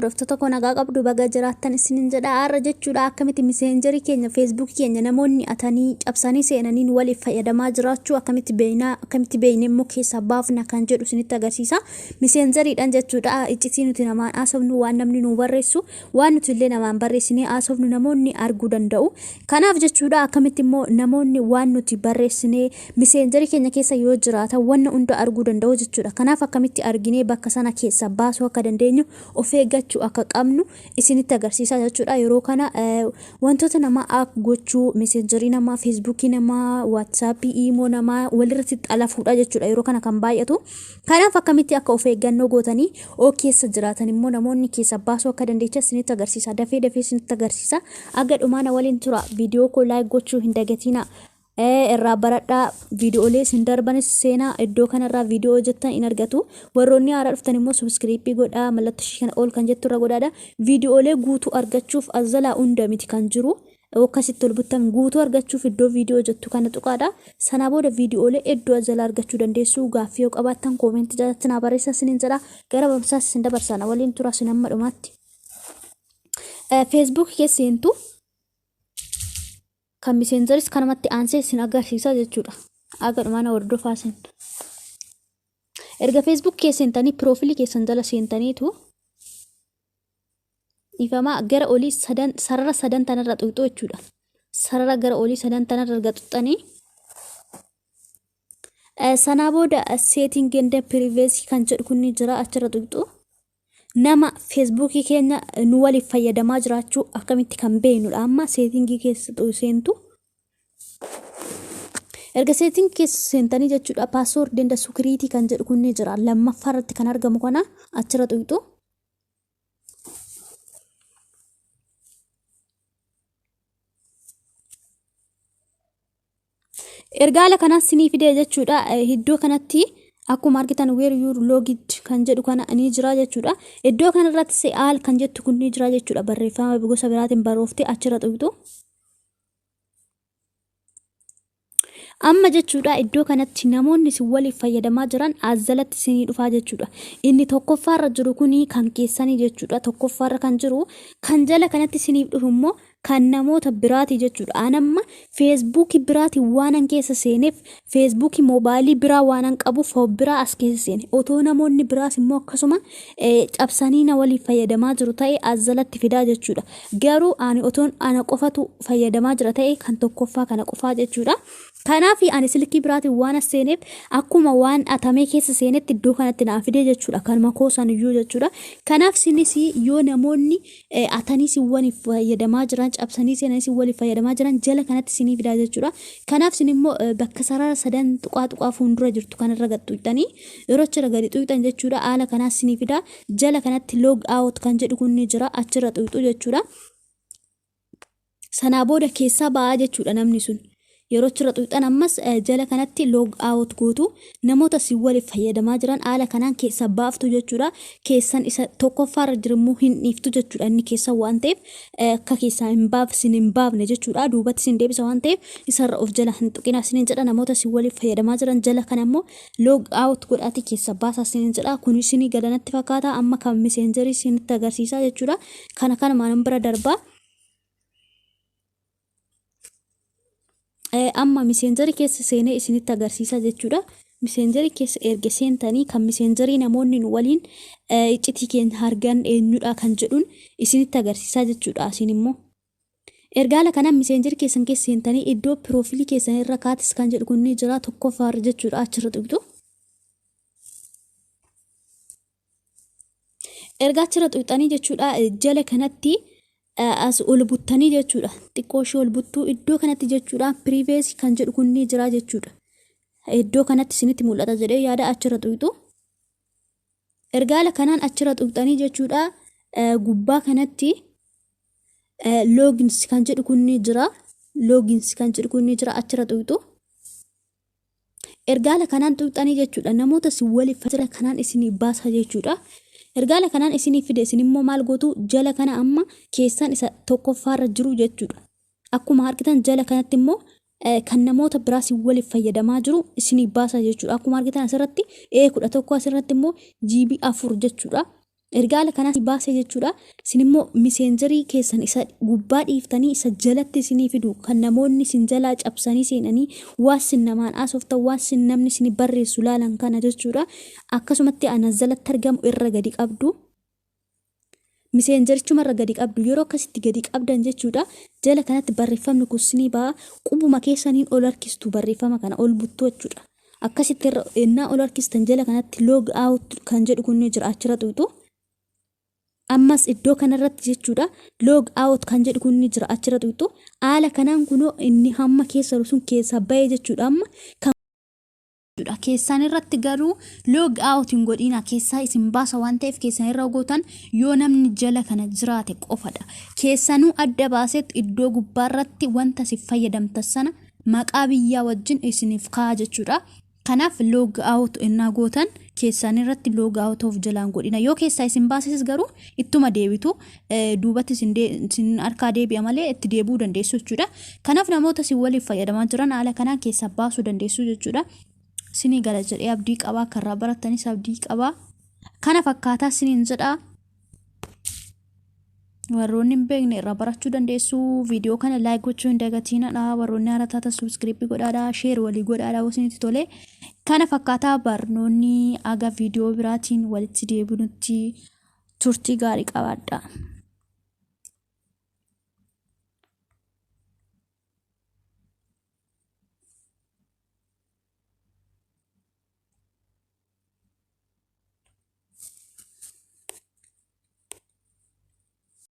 Hordoftoota koo, nagaa qabdu? Baga jiraattan isinin jedha. Har'a jechuudha, akkamitti Messengerii keenya, Facebookii keenya namoonni atanii cabsanii seenanii nu waliif fayyadamaa jiraachuu akkamitti beeknaa, akkamitti beekne immoo keessaa baafna kan jedhu isinitti agarsiisa. Messengeriidhaan jechuudha, iccitii nuti namaan haasofnu, waan namni nu barreessu, waan nuti illee namaan barreessinee haasofnu namoonni arguu danda'u. Kanaaf jechuudha, akkamitti immoo namoonni waan nuti barreessinee Messengerii keenya keessa yoo jiraatan wanna hunda arguu danda'u jechuudha. Kanaaf akkamitti arginee bakka sana keessaa baasuu akka dandeenyu, of eeggachuu akka qabnu isinitti agarsiisa jechuudha. Yeroo kana wantoota namaa hack gochuu, Messengerii namaa, Facebookii namaa, WhatsAppii, imo namaa walirratti xalafuudha jechuudha yeroo kana kan baay'atu. Kanaaf akkamitti akka of eeggannoo gootanii oo keessa jiraatan immoo namoonni keessa baasuu akka dandeechan isinitti agarsiisa. Dafee dafee isinitti agarsiisa. Aga dhumaana waliin tura. Viidiyoo koo like gochuu hin dagatinaa. Irraa baradhaa. Viidiyoolee isin darbanis seenaa iddoo kanarraa viidiyoo hojjettan in argatu. Warroonni haaraa dhuftan immoo subscribe godhaa, mallattoo ishee kana ol kan jettu irra godhaadha. Viidiyoolee guutuu argachuuf azzalaa hunda miti kan jiru. Akkasitti ol buttan guutuu argachuuf iddoo viidiyoo jettu kana tuqaadha. Sanaa booda viidiyoolee hedduu azzalaa argachuu dandeessu. Gaaffii yoo qabaattan koomentii jalatti naa barreessaa isiniin jedha. Gara barumsaas isin dabarsaa, na waliin tura isin hamma dhumaatti. Facebook keessa seentu, kan Messengeris kanumatti aansee isin agarsiisa jechuudha. Aga dhumaana hordofaa isin. Erga Facebook keessa seentanii piroofilii keessan jala seentaniitu, dhiifamaa, gara olii sadan, sarara sadan tanarra tuqxu jechuudha. Sarara gara olii sadan tanarra erga tuqxanii, sanaa booda setting and privacy kan jedhu kun ni jira, achirra tuqxu. Nama Facebookii keenya nu waliif fayyadamaa jiraachuu akkamitti kan beeknudha. Amma settingii keessa seentu. Erga settingii keessa seentanii jechuudha, password and security kan jedhu kun ni jira. Lammaffaa irratti kan argamu kana achirra tuqxu. Erga haala kanaan sinii fidee jechuudha. Iddoo kanatti akkuma argitan "where you logged" kan jedhu kana ni jira jechuudha. Iddoo kanarratti "see all" kan jettu kun ni jira jechuudha. Barreeffama gosa biraatiin barooftee achirra tuqxu. Amma jechuudha, iddoo kanatti namoonni isin waliif fayyadamaa jiran as jalatti isinii dhufaa jechuudha. Inni tokkoffaarra jiru kuni kan keessanii jechuudha. Tokkoffaarra kan jiru, kan jala kanatti isiniif dhufu immoo kan namoota biraati jechuudha. An amma Facebookii biraatiin waanan keessa seeneef, Facebookii moobaayilii biraa waanan qabuuf biraa as keessa seene. Otoo namoonni biraas immoo akkasuma cabsanii na waliif fayyadamaa jiru ta'e as jalatti fidaa jechuudha. Garuu ani otoon ana qofatu fayyadamaa jira ta'e kan tokkoffaa kana qofaa jechuudha. Kanaaf ani silkii biraatiin waan as seeneef akkuma waan atamee keessa seenetti iddoo kanatti naa fidee jechuudha. Kanuma koosan iyyuu jechuudha. Kanaaf sinis yoo namoonni atanii si waliif fayyadamaa jiran, cabsanii seenanii si waliif fayyadamaa jiran, jala kanatti sinii fidaa jechuudha. Kanaaf isin immoo bakka sarara sadan tuqaa tuqaa fuuldura jirtu kanarra gad tuqxanii, yeroo achirra gadi tuqxan jechuudha, haala kanaas sinii fidaa. Jala kanatti "log out" kan jedhu kun ni jira, achirra tuqxu jechuudha. Sanaa booda keessaa ba'aa jechuudha namni sun. Yeroo achirra tuqxan ammas jala kanatti log out gootu, namoota si waliif fayyadamaa jiran haala kanaan keessa baaftu jechuudha. Keessan isa tokkoffaarra jiru immoo hin dhiiftu jechuudha. Inni keessa waan ta'eef akka keessaa hin baaf sin hin baafne jechuudha. Duubatti sin deebisa waan ta'eef isarra of jala hin tuqina sinin jedha. Namoota si waliif fayyadamaa jiran jala kana immoo log out godhaati keessa baasaa sinin jedha. Kun isinii galanatti fakkaata. Amma kan Messengerii isinitti agarsiisa jechuudha. Kana kanumaan bira darbaa. Amma Messengerii keessa seenee isinitti agarsiisa jechuudha. Messengerii keessa erga seentanii kan Messengerii namoonni nu waliin iccitii keenya argan eenyudha kan jedhuun isinitti agarsiisaa jechuudha asiin immoo. Erga haala kanaan Messengerii keessan keessa seentanii iddoo piroofilii keessan irra chats kan jedhu kun ni jira, tokkoffaarra jechuudha, achirra tuqxu. Erga achirra tuqxanii jechuudha, jala kanatti as ol buttanii jechuudha. Xiqqoo ishee ol buttuu, iddoo kanatti jechuudha, privacy kan jedhu kun ni jira jechuudha. Iddoo kanatti isinitti mul'ata jedhee yaada, achirra tuqxu. Erga haala kanaan achirra tuqxanii jechuudha, gubbaa kanatti logins kan jedhu kun ni jira. Logins kan jedhu kun ni jira, achirra tuqxu. Erga haala kanaan tuqxanii jechuudha, namoota si waliif jala kanaan isinii baasa jechuudha. Erga haala kanaan isinii fide, isin immoo maal gootu? Jala kana amma keessan isa tokkoffaarra jiru jechuudha. Akkuma argitan jala kanatti immoo kan namoota biraa si waliif fayyadamaa jiru isinii baasa jechuudha. Akkuma argitan asirratti E 11, asirratti immoo GB 4 jechuudha. Erga haala kanaan baasee jechuudha. Isin immoo Messengerii keessan isa gubbaa dhiiftanii isa jalatti isinii fidu, kan namoonni isin jalaa cabsanii seenanii waan isin namaan haasoftan, waan isin namni isin barreessu laalan kana jechuudha. Akkasumatti ana jalatti argamu irra gadi qabdu. Messengerichuma irra gadi qabdu. Yeroo akkasitti gadi qabdan jechuudha. Jala kanatti barreeffamni kun isinii ba'a. Qubuma keessaniin ol harkistu, barreeffama kana ol buttu jechuudha. Akkasitti irra ennaa ol harkistan jala kanatti log out kan jedhu kun ni jira, achirra tuqxu. Ammas iddoo kanarratti jechuudha, log out kan jedhu kun ni jira, achirra tuqxu. Haala kanaan kunoo inni hamma keessa jiru sun keessaa bahee jechuudha amma kan jechuudha. Keessaan irratti garuu log out hin godhina, keessaa isin baasa waan ta'eef. Keessan irra gootan yoo namni jala kana jiraate qofadha. Keessanuu adda baaseet iddoo gubbaarratti wanta si fayyadamtan sana maqaa biyyaa wajjin isiniif kaa'a jechuudha. Kanaaf log out ennaa gootan keessaan irratti log out of jalaan godhina. Yoo keessaa isin baases garuu ittuma deebitu, duubatti isin harkaa deebi'a malee itti deebi'uu dandeessu jechuudha. Kanaaf namoota isin waliif fayyadamaa jiran haala kanaan keessaa baasuu dandeessu jechuudha. Isinii gala jedhee abdii qabaa, karraa barattanis abdii qabaa. Kana fakkaataa isiniin jedhaa. Warroonni hin beekne irraa barachuu dandeessu. Viidiyoo kana like gochuu hin dagatiinadha. Warroonni haaraa taatan subscribe godhaadha. Share walii godhaadha isinitti tole. Kana fakkaataa barnoonni. Aga viidiyoo biraatiin walitti deebinutti turtii gaarii qabaadha.